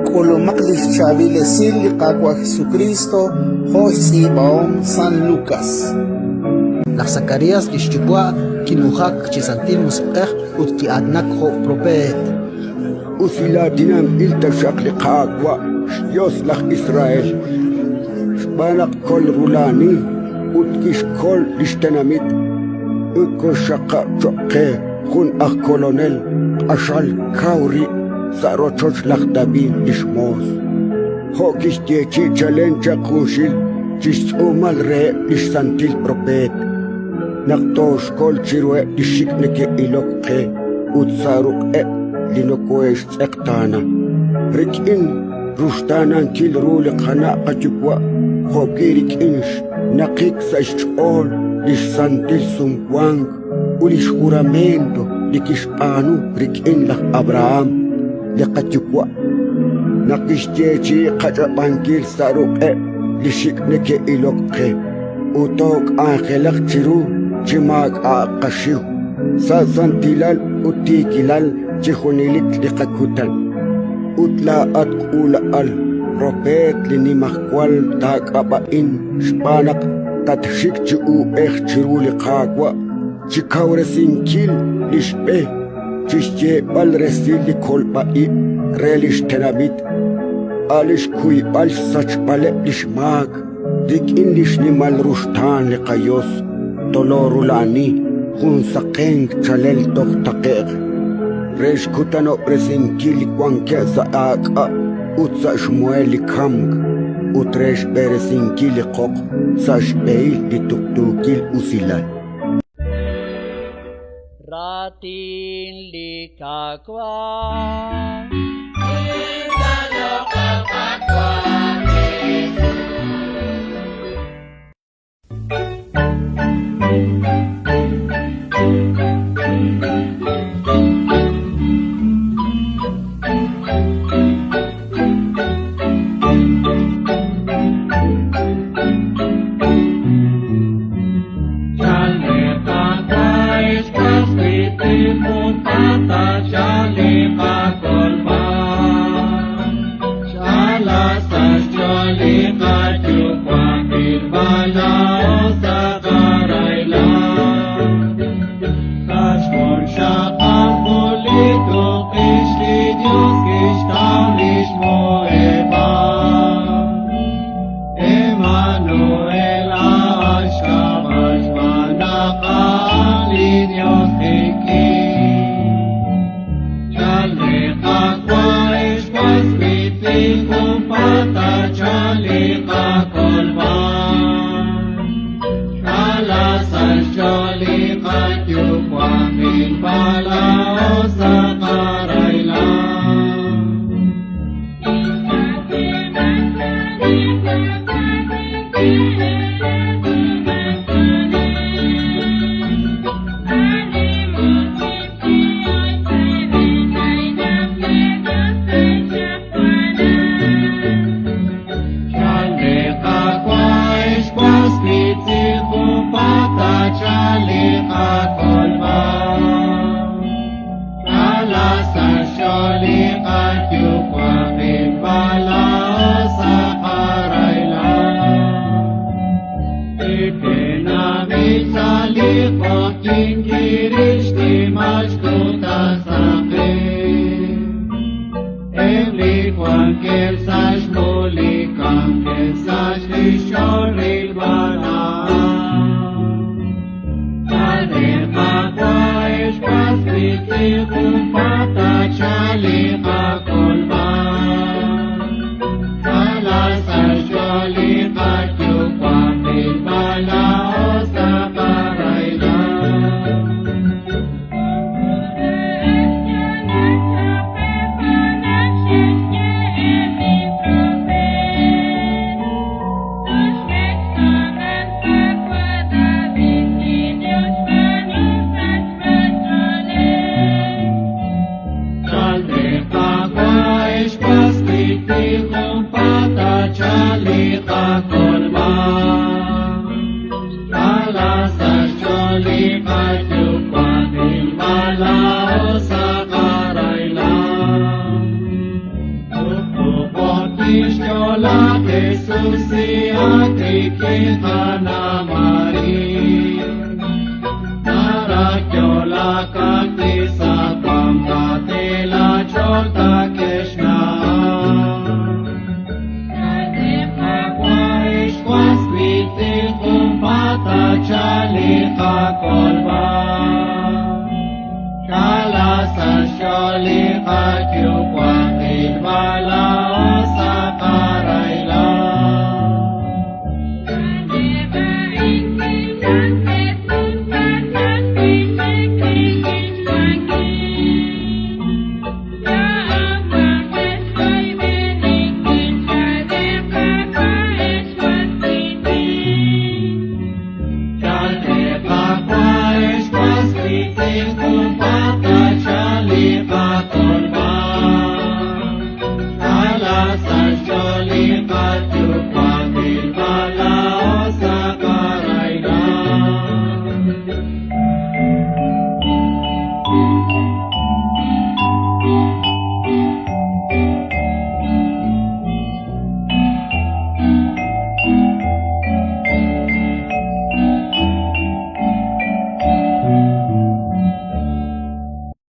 K'ulumaq li xchaab'il esil li Qaawa' Jesukriist jo' xtz'iib'ahom San Lukas. Laj Sakarías li xyuwa' kinujak chi Santil Musiq'ej ut ki'aatinak jo' propeet. Usilaatinanb'il taxaq li Qaawa', xYos laj Israel, xb'aan naq kolrula'ani ut kixkol li xtenamit ut koxxaqab' cho'q qe jun aj kolonel q'axal kaw rib' sa' rochoch laj David li xmoos, jo' kixyeechi'i chalen chaq junxil chi xtz'uumal reheb' li xsantil propeet, naq tooxkol chiruheb' li xik' neke'ilok qe ut sa' ruq'eb' li nokoohe'xtz'eqtaana. Rik'in ruxtaanankil ru li qana' qayuwa' jo'wi' rik'in xnaqik sa' xch'ool li xsantil sumwank ut li xjuramento li kixb'aanu rik'in laj Abrahán li qayuwa', naq kixyeechi'i qach'ab'ankil sa' ruq'eb' li xik' neke'ilok qe ut took'anjelaq chiru chi maak'a'aq qaxiw, sa' santilal ut tiikilal chi junelik li qakutan. Ut laa'at k'uula'al, propeet li Nimajwal taak'ab'a'in xb'aan naq tatxik chi uub'ej chiru li Qaawa' chi kawresinkil li xb'e, chi xyeeb'al resil li kolb'a ib' re li xtenamit, a' li xkuyb'al xsachb'aleb' li xmaak rik'in li xnimal ruxtaan li qaYos toloorula'ani jun saqenk chalel toj taqe'q re xkutanob'resinkil li wankeb' sa' aak'ab' ut sa' xmuhel li kamk ut re xb'eresinkil li qoq sa' xb'ehil li tuqtuukil usilal. Raatin li Qaawa'. Chali